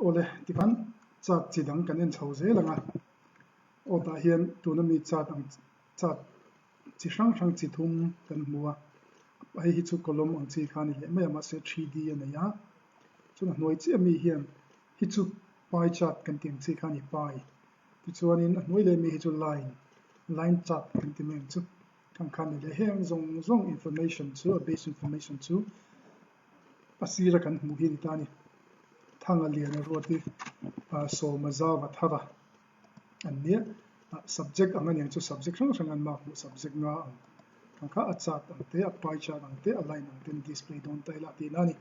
Awle, tikhan chart chi dang kan en chho zel ang a. Aw tah hian tuna mi chart ang chart chi hrang hrang chi thum kan hmu a. Hei hi chu column ang chi kha a ni leh mai a, mahse 3D a nei a. Chuan a hnuai chiah mi hian hi chu pie chart kan tih ang chi kha a ni, pie. Tichuanin a hnuai leh mi hi chu line, line chart kan ti mai ang chu. Khang kha a ni leh heng zawng zawng information chu a base information chu a sira kan hmuh hi a ni ta a ni. Thanga lian a ruat hi sawma zauva thar a an nia. Subject ang a niang chu subject hrang hrang an mark hmuh subject nga ang ang kha a chart ang te a pie chart ang te a line ang te an display dawn ta ila tihna a ni.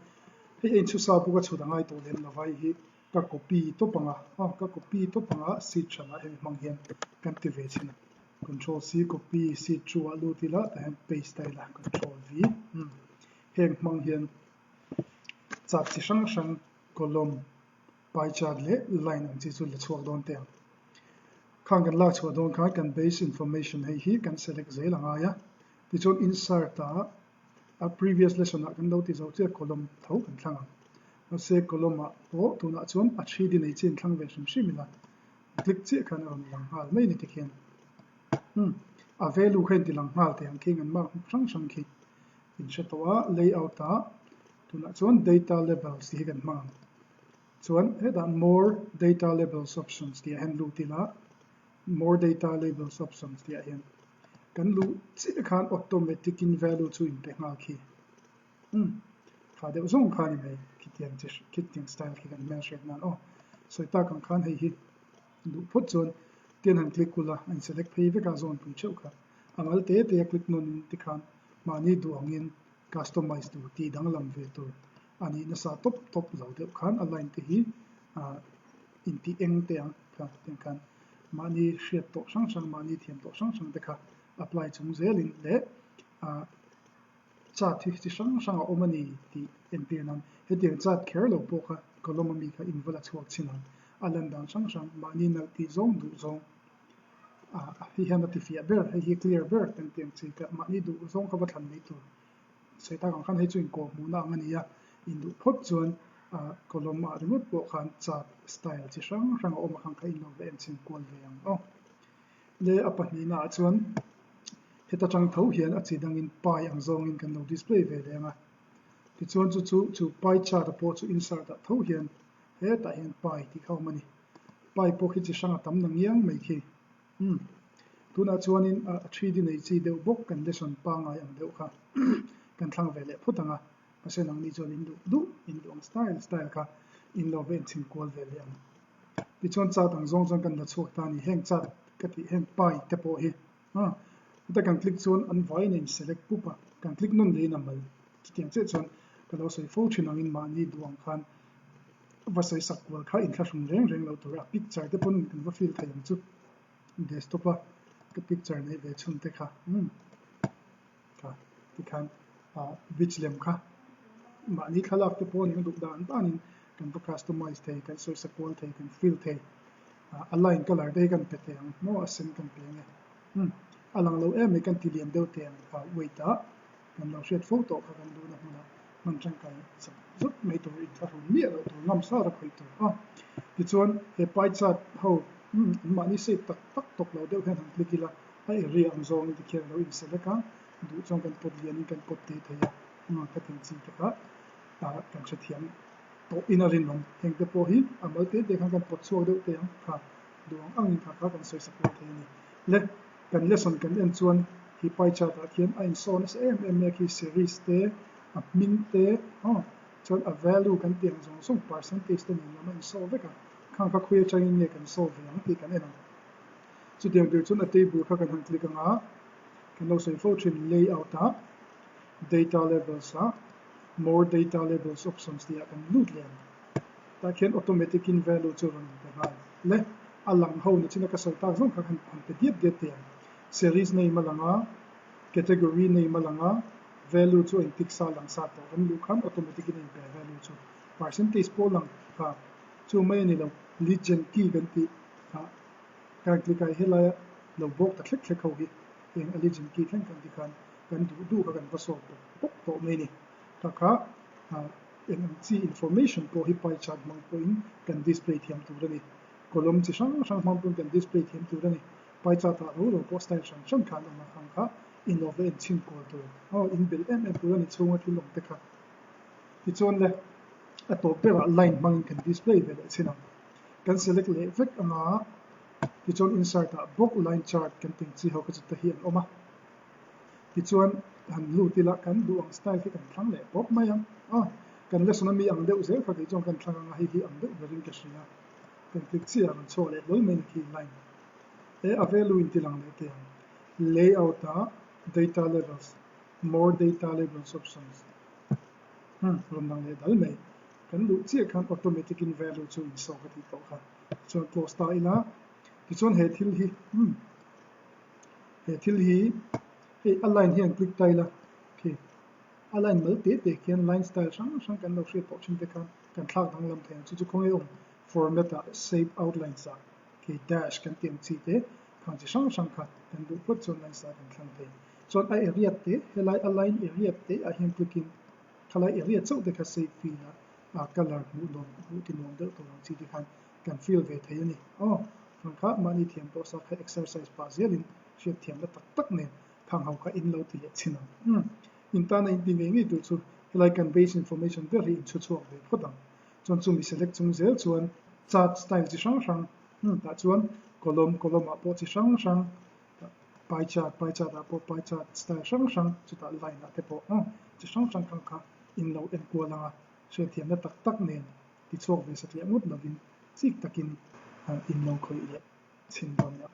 Hei a inchhusa bawk a chhut a ngai tawh lem lova hei hi ka copy tawp ang a, aw ka copy tawp ang a seat hranah hemi hmang hian kan ti ve chhin a. Control C copy seat chu ah lut ila tah hian paste ta ila control V umm heng hmang hian chart chi hrang hrang column pie chart leh line ang chi chu la chhuak dawn teh ang. Khang kan lak chhuah dawn khan kan base information hei hi kan select zel a ngai a, tichuan insert ah a previous lesson ah kan lo ti zo chiah column tho kan thlang ang. Mahse column ah pawh tunah chuan a 3D nei chi an thlang ve hrim hrim ila click chiah khan a rawn lang nghal mai ni tikhian umm a value kha inti lang nghal thei ang khi an mark hrang hrang khi in hre tawh a layout ah tunah chuan data labels tih hi kan hmang ang chuan hetah more data labels options tih ah hian lut ila more data labels options tih ah hian kan luh chiah khan automatic in value chu in pe nghal khi umm tha deuh zawng kha a ni mai khitiang chi khitiang style khi kan hmel hriat nan aw sawi tak ang khan hei hi duh phawt chuan tian han click ula an select phei vek a zawn pui theuh kha a mal te te a click nawn in tikhan mahni duh angin customize tur tih danglam ve tur a nih nasa tawp tawp lo deuh khan a line te hi ah intih eng te ang kha tiang khan mahni hriat tawh hrang hrang mahni thiam tawh hrang hrang te kha apply chung zelin leh ah Chart hi chi hrang hrang a awm a ni tih entir nan hetiang chart kher lo pawh kha column ami kha inva la chhuak chin ang. A lan dan hrang hrang mahni nalh tih zawng duh zawng ah hei hian a ti fiah ber, hei hi clear ber kan tih ang chi kha mahni duh zawng kha va thlan mai tur. Sawi tak ang khan hei chu inkawh hmuhna ang a ni a, induh phawt chuan ah column ah ringawt pawh khan chart style chi hrang hrang a awm a khang kha inlo va enchhin kual ve ang aw. Le a pahnihna ah chuan heta tang tho hian a chi dangin pie ang zawngin kan lo display ve leh ang a. Tichuan chu chu chu pie chart a pawh chu insert ah tho hian hetah hian pie tih kha a awm a ni. Pie pawh khi chi hrang a tam na ngiang mai khi. Umm tunah chuanin a 3D nei chi deuh bawk kan lesson pangngai ang deuh kha kan thlang ve leh phawt ang a. Mahse nangni chuan in duh duh in duh ang style style kha in lo va enchhin kual ve leh ang. Tichuan chart ang zawng chuan kan la chhuak ta a ni. Heng chart ka tih heng pie te pawh hi a heta kan click chuan an vaiin a in select pup a, kan click nawn leh in a mal. Chutiang chiah chuan ka lo sawi fo thin angin mahni duh ang khan va sawi sak kual kha inthlahrung reng reng lo tur a, picture te pawn kan va fill thei ang chu desktop a ka picture neih ve chhun te kha umm. Kha tikhan ah beach lem kha mahni thlalak te pawh eng duh dan danin kan va customize thei kan sawisa kual thei kan fill thei ah a line colour te hi kan pe thei ang maw a sen kan pe ang e umm a lang lo em mai kan ti lian deuh teh ang kha weight ah kan lo hriat fo tawh kha kan duhna hmunah hman tangkai zap zap mai tur inthlahrun miah loh tur ngam sar a khawih tur a tichuan he pie chart ho umm an mahni shape tak tak tawk lo deuh hian han click ila a area ang zawngin tikhian a lo in select a duh chuan kan pawt lianin kan pawt teh thei a umm ka tin chi te kha ah kan hrethiam tawh in a rinawm heng te pawh hi a mal te te khan kan pawt chhuak deuh teh ang kha duh ang angin kha kha kan sawi sak lo thei a ni le kan lesson kan en chuan hi pie chart ah khian a insawn nasa em em mai a khi series te a hming te aw chuan a value kan tih ang zawng zawng percentage te nen lam a insaw vek a khang kha khawi atangin nge kan solve ve ang tih kan en ang. Chutiang tur chuan a table kha kan han click ang a, kan lo sawi fo thin layout ah data labels ah more data labels options tih ah kan lut leh ang. Tah khian automatic in value chu rawn pe nghal le. A lang ho ni chin a ka sawi tak zawng kha kan han pe diat diat thei ang. Series name a lang a, category name a lang a, value chu a in tick sa lang sa tawh kan luh khan automatic in a in pe value chu. Percentage pawh lang kha chu mai a ni lo, lead gen key kan tih kha. Kan click a helaia lo bawk ta thlek thlek ho hi eng allegiance key thleng kan ti khan kan duh duh kha kan va sawt pawp pawp tawh mai a ni. Kha kha ah. Eng ang chi information pawh hi pie chart hmang pawhin kan display thiam tur a ni. Column chi hrang hrang hmang pawhin kan display thiam tur a ni. Pie chart ah ro ro pawh style hran hran kha an awm a, khang kha inawk leh enchhin kual tur aw inbelh em em tur a ni chhunga thil awm te kha. Tichuan le, a tawp berah line hmangin kan display ve leh chin ang. Kan select leh vek anga tichuan insert ah bawk line chart kan tih ang chi ho kha chu te hi an awm a. Tichuan han lut ila kan duh ang style khi kan thlang leh pawp mai ang. Aw, kan lesson a mi ang deuh zel kha kei chuan kan thlang anga hei hi ang deuh berin ka hria. Kan click chiah a rawn chhuak leh hlawl mai ni khi line. He a value in ti lang leh teh ang. Layout ah data levels, more data labels options. Hmm, rawn lang leh dal mai. Kan duh chiah khan automatic in value chu in sawk a tih tawh kha. Tichuan close ta ila. Tichuan he thil hi, hmm. He thil hi hei a line hian click ta ila khi a line mal te te khian line style hrang hrang kan lo hriat tawh thin te khan kan thlak danglam thei ang chu chu khawnge awm format ah shape outlines ah khi dash kan tih ang chi te khang chi hrang hrang kha kan duh phawt chuan line style kan thlang thei chuan a area te helai a line area te ah hian click in khalai area chauh te kha shape fill ah a colour hmuh nuam hmuh ti nuam deuh tur ang chi te khan kan feel ve thei a ni. Aw, chuan kha mahni thiam tawh sa kha exercise pah zelin hriat thiamna tak tak nen khang ho kha in lo ti leh chhin ang. Umm, in tana in ti ngei ngei tur chu helai kan base information ber hi in chhu chhuak ve phawt ang. Chuan chumi select chung zel chuan chart style chi hrang hrang, umm, tah chuan column, column ah pawh chi hrang hrang, tah pie chart, pie chart ah pawh pie chart style hrang hrang, chutah line ah te pawh, umm, chi hrang hrang khang kha in lo enkual ang a, hriat thiamna tak tak nen tichhuak ve satliah ngawt lovin chik takin in lo khawih leh chhin dawn nia.